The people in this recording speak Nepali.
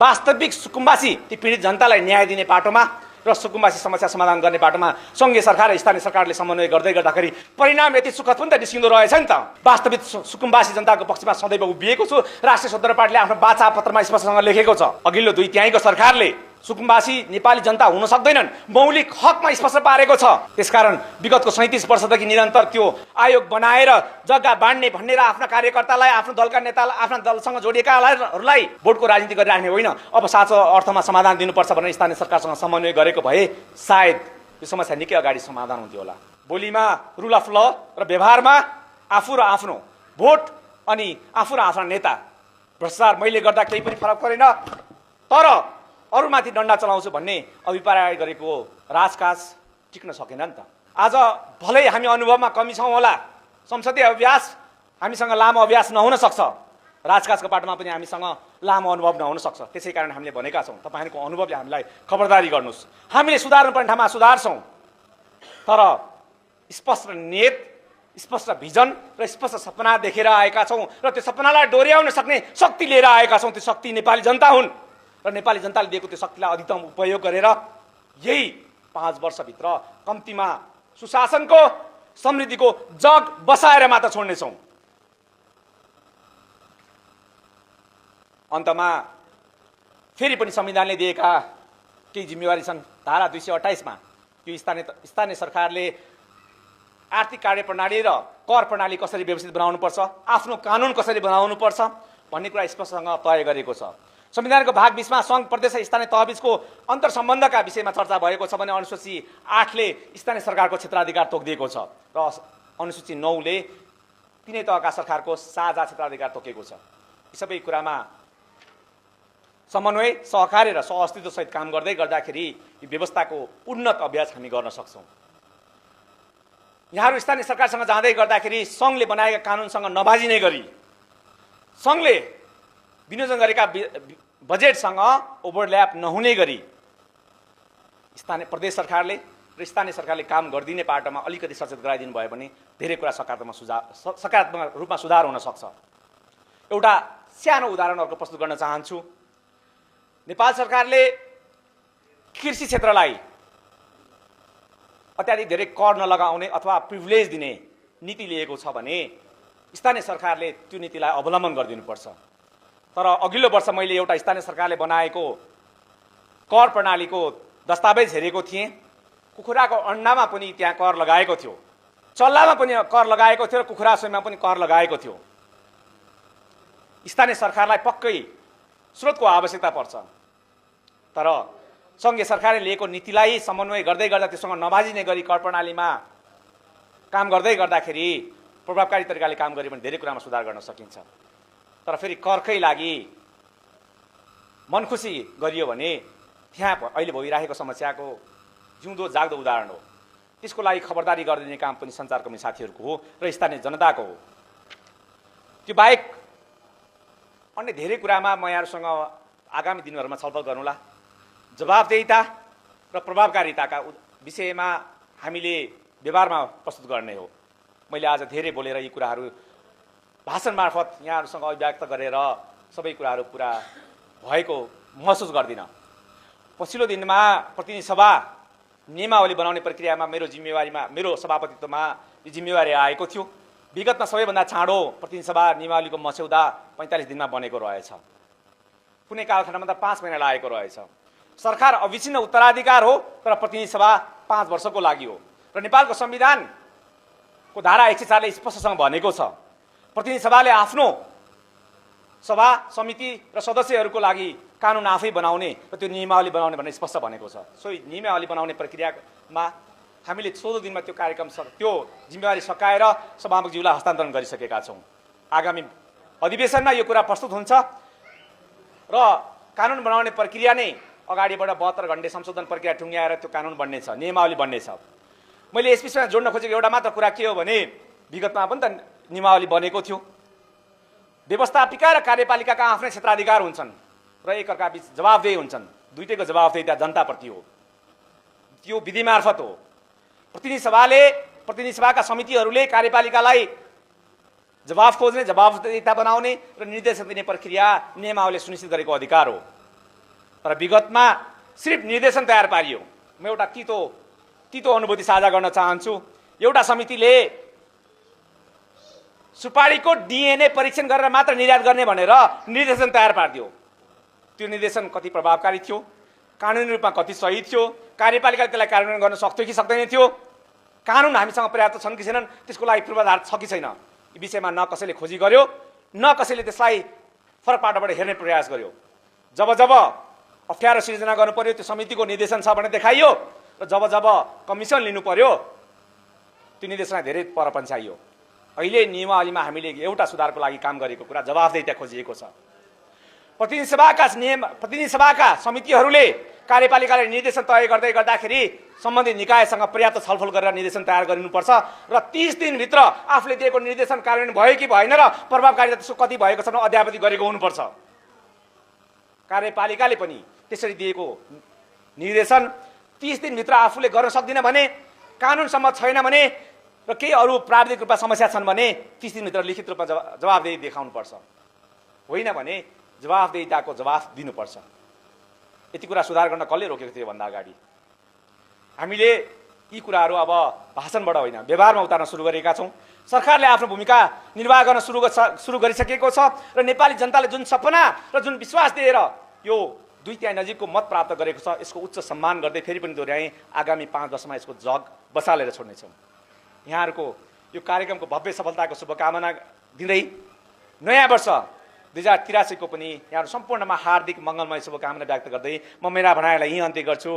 वास्तविक सुकुम्बासी ती पीडित जनतालाई न्याय दिने बाटोमा र सुकुम्बासी समस्या समाधान गर्ने बाटोमा सङ्घीय सरकार र स्थानीय सरकारले समन्वय गर्दै गर्दाखेरि परिणाम यति सुखद पनि त निस्किँदो रहेछ नि त। वास्तविक सुकुम्बासी जनताको पक्षमा सदैव उभिएको छु। राष्ट्रिय स्वतन्त्र पार्टीले आफ्नो वाचा पत्रमा स्पष्टसँग लेखेको छ, अघिल्लो दुई तिहाईको सरकारले सुकुम्बासी नेपाली जनता हुन सक्दैनन् मौलिक हकमा स्पष्ट पारेको छ। त्यसकारण विगतको 37 वर्षदेखि निरन्तर त्यो आयोग बनाएर जग्गा बाँड्ने भन्ने र आफ्ना कार्यकर्तालाई आफ्नो दलका नेतालाई आफ्ना दलसँग जोडिएकाहरूलाई भोटको राजनीति गरिराख्ने होइन। अब साँचो अर्थमा समाधान दिनुपर्छ भनेर स्थानीय सरकारसँग समन्वय गरेको भए सायद यो समस्या निकै अगाडि समाधान हुन्थ्यो होला। बोलीमा रुल अफ ल र व्यवहारमा आफू र आफ्नो भोट अनि आफू र आफ्ना नेता भ्रष्टाचार मैले गर्दा केही पनि फरक परेन तर अरूमाथि डन्डा चलाउँछु भन्ने अभिप्राय गरेको राजकाज टिक्न सकेन नि त। आज भलै हामी अनुभवमा कमी छौँ होला, संसदीय अभ्यास हामीसँग लामो अभ्यास नहुन सक्छ, राजकाजको बाटोमा पनि हामीसँग लामो अनुभव नहुन सक्छ। त्यसै कारण हामीले भनेका छौँ तपाईँहरूको अनुभवले हामीलाई खबरदारी गर्नुहोस्। हामीले सुधार्नुपर्ने ठाउँमा सुधार्छौँ तर स्पष्ट नीयत, स्पष्ट भिजन र स्पष्ट सपना देखेर आएका छौँ र त्यो सपनालाई डोर्याउन सक्ने शक्ति लिएर आएका छौँ। त्यो शक्ति नेपाली जनता हुन् र नेपाली जनताले दिएको त्यो शक्तिलाई अधिकतम उपयोग गरेर यही 5 वर्षभित्र कम्तीमा सुशासनको समृद्धिको जग बसाएर मात्र छोड्नेछौँ। अन्तमा फेरि पनि संविधानले दिएका केही जिम्मेवारी छन्। धारा 228 मा यो स्थानीय सरकारले आर्थिक कार्यप्रणाली र कर प्रणाली कसरी व्यवस्थित बनाउनुपर्छ, आफ्नो कानुन कसरी बनाउनुपर्छ भन्ने कुरा स्पष्टसँग तय गरेको छ। संविधानको भाग 20 मा सङ्घ प्रदेश स्थानीय तहबीचको अन्तर सम्बन्धका विषयमा चर्चा भएको छ भने अनुसूची 8 ले स्थानीय सरकारको क्षेत्राधिकार तोकिदिएको छ र अनुसूची 9 ले तिनै तहका सरकारको साझा क्षेत्राधिकार तोकेको छ। यी सबै कुरामा समन्वय, सहकार्य र सहअस्तित्वसहित काम गर्दै गर्दाखेरि यो व्यवस्थाको उन्नत अभ्यास हामी गर्न सक्छौँ। यहाँहरू स्थानीय सरकारसँग जाँदै गर्दाखेरि सङ्घले बनाएका कानुनसँग नबाजिने गरी सङ्घले विनियोजन गरेका बजेटसँग ओभरल्याप नहुने गरी प्रदेश सरकारले र स्थानीय सरकारले काम गरिदिने बाटोमा अलिकति सचेत गराइदिनु भयो भने धेरै कुरा सकारात्मक रूपमा सुधार हुन सक्छ। एउटा सानो उदाहरणहरूको प्रस्तुत गर्न चाहन्छु। नेपाल सरकारले कृषि क्षेत्रलाई अत्याधिक धेरै कर नलगाउने अथवा प्रिभिलेज दिने नीति लिएको छ भने स्थानीय सरकारले त्यो नीतिलाई अवलम्बन गरिदिनुपर्छ। तर अघिल्लो वर्ष मैले एउटा स्थानीय सरकारले बनाएको कर प्रणालीको दस्तावेज हेरेको थिएँ। कुखुराको अन्डामा पनि त्यहाँ कर लगाएको थियो, चल्लामा पनि कर लगाएको थियो र कुखुरा सोयमा पनि कर लगाएको थियो। स्थानीय सरकारलाई पक्कै स्रोतको आवश्यकता पर्छ तर सङ्घीय सरकारले लिएको नीतिलाई समन्वय गर्दै गर्दा त्यससँग नबाजिने गरी कर प्रणालीमा काम गर्दै गर्दाखेरि प्रभावकारी तरिकाले काम गऱ्यो भने धेरै कुरामा सुधार गर्न सकिन्छ। तर फेरि करकै लागि मनखुसी गरियो भने त्यहाँ अहिले भइरहेको समस्याको जिउँदो जाग्दो उदाहरण हो। त्यसको लागि खबरदारी गरिदिने काम पनि सञ्चारकर्मी साथीहरूको हो र स्थानीय जनताको हो। त्यो बाहेक अन्य धेरै कुरामा म यहाँहरूसँग आगामी दिनहरूमा छलफल गरौँला। जवाबदेहिता र प्रभावकारिताका विषयमा हामीले व्यवहारमा प्रस्तुत गर्ने हो। मैले आज धेरै बोलेर यी कुराहरू भाषण मार्फत यहाँहरूसँग अभिव्यक्त गरेर सबै कुराहरू पुरा भएको महसुस गर्दिनँ। पछिल्लो दिनमा प्रतिनिधि सभा नियमावली बनाउने प्रक्रियामा मेरो सभापतित्वमा यो जिम्मेवारी आएको थियो। विगतमा सबैभन्दा चाँडो प्रतिनिधि सभा नियमावलीको मस्यौदा 45 दिनमा बनेको रहेछ। कुनै कालखण्डमा त 5 महिना लागेको रहेछ। सरकार अविच्छिन्न उत्तराधिकार हो तर प्रतिनिधि सभा 5 वर्षको लागि हो र नेपालको संविधानको धारा 104 ले स्पष्टसँग भनेको छ प्रतिनिधि सभाले आफ्नो सभा समिति र सदस्यहरूको लागि कानुन आफै बनाउने र त्यो नियमावली बनाउने भन्ने स्पष्ट भनेको छ। सो नियमावली बनाउने प्रक्रियामा हामीले 14 दिनमा त्यो कार्यक्रम त्यो जिम्मेवारी सकाएर सभामुखज्यूलाई हस्तान्तरण गरिसकेका छौँ। आगामी अधिवेशनमा यो कुरा प्रस्तुत हुन्छ र कानुन बनाउने प्रक्रिया नै अगाडिबाट 72 घण्टे संशोधन प्रक्रिया टुङ्ग्याएर त्यो कानुन बन्नेछ, नियमावली बन्नेछ। मैले यस विषयमा जोड्न खोजेको एउटा मात्र कुरा के हो भने विगतमा पनि त नियमावली बनेको थियो। व्यवस्थापिका र कार्यपालिकाका आफ्नै क्षेत्राधिकार हुन्छन् र एकअर्का बीच जवाबदेही हुन्छन्। दुईटैको जवाबदेहिता जनताप्रति हो, त्यो विधि मार्फत हो। प्रतिनिधि सभाका समितिहरूले कार्यपालिकालाई जवाफ खोज्ने, जवाबदेहिता बनाउने र निर्देशन दिने प्रक्रिया नियमावलीले सुनिश्चित गरेको अधिकार हो। तर विगतमा सिर्फ निर्देशन तयार पारियो। म एउटा तितो अनुभूति साझा गर्न चाहन्छु। एउटा समितिले सुपारीको डिएनए परीक्षण गरेर मात्र निर्यात गर्ने भनेर निर्देशन तयार पारिदियो। त्यो निर्देशन कति प्रभावकारी थियो, कानुनी रूपमा कति सही थियो, कार्यपालिकाले त्यसलाई कार्यान्वयन गर्न सक्थ्यो कि सक्दैन थियो, कानुन हामीसँग पर्याप्त छन् कि छैनन्, त्यसको लागि पूर्वाधार छ कि छैन, यी विषयमा न कसैले खोजी गर्यो, न कसैले त्यसलाई फरक पाटोबाट हेर्ने प्रयास गर्यो। जब अप्ठ्यारो सिर्जना गर्नु पर्यो, त्यो समितिको निर्देशन छ भने देखाइयो, र जब कमिसन लिनु पर्यो त्यो निर्देशनलाई धेरै पर पन्छाइयो। अहिले नियमावलीमा हामीले एउटा सुधारको लागि काम गरेको कुरा जवाफदेहिता खोजिएको छ। प्रतिनिधि सभाका समितिहरूले कार्यपालिकाले निर्देशन तय गर्दाखेरि सम्बन्धित निकायसँग पर्याप्त छलफल गरेर निर्देशन तयार गरिनुपर्छ र 30 दिनभित्र आफूले दिएको निर्देशन कार्यान्वयन भयो कि भएन र प्रभावकारिता त्यसको कति भएको छ भने अध्यापति गरेको हुनुपर्छ। कार्यपालिकाले पनि त्यसरी दिएको निर्देशन 30 दिनभित्र आफूले गर्न सक्दिन भने, कानुनसम्म छैन भने र केही अरू प्राविधिक रूपमा समस्या छन् भने 30 दिनभित्र लिखित रूपमा जवाफदेही देखाउनुपर्छ। होइन भने जवाफदेहिताको जवाफ दिनुपर्छ। यति कुरा सुधार गर्न कसले रोकेको थियो भन्दा अगाडि हामीले यी कुराहरू अब भाषणबाट होइन व्यवहारमा उतार्न सुरु गरेका छौँ। सरकारले आफ्नो भूमिका निर्वाह गर्न सुरु गरिसकेको छ र नेपाली जनताले जुन सपना र जुन विश्वास दिएर यो 2 तिहाई नजिकको मत प्राप्त गरेको छ, यसको उच्च सम्मान गर्दै फेरि पनि दोहोऱ्याएँ, आगामी 5 वर्षमा यसको जग बसालेर छोड्नेछौँ। यहाँहरूको यो कार्यक्रमको भव्य सफलताको शुभकामना दिँदै नयाँ वर्ष 2083 को पनि यहाँहरू सम्पूर्णमा हार्दिक मङ्गलमय शुभकामना व्यक्त गर्दै म मेरा भनाइलाई यहीँ अन्त्य गर्छु।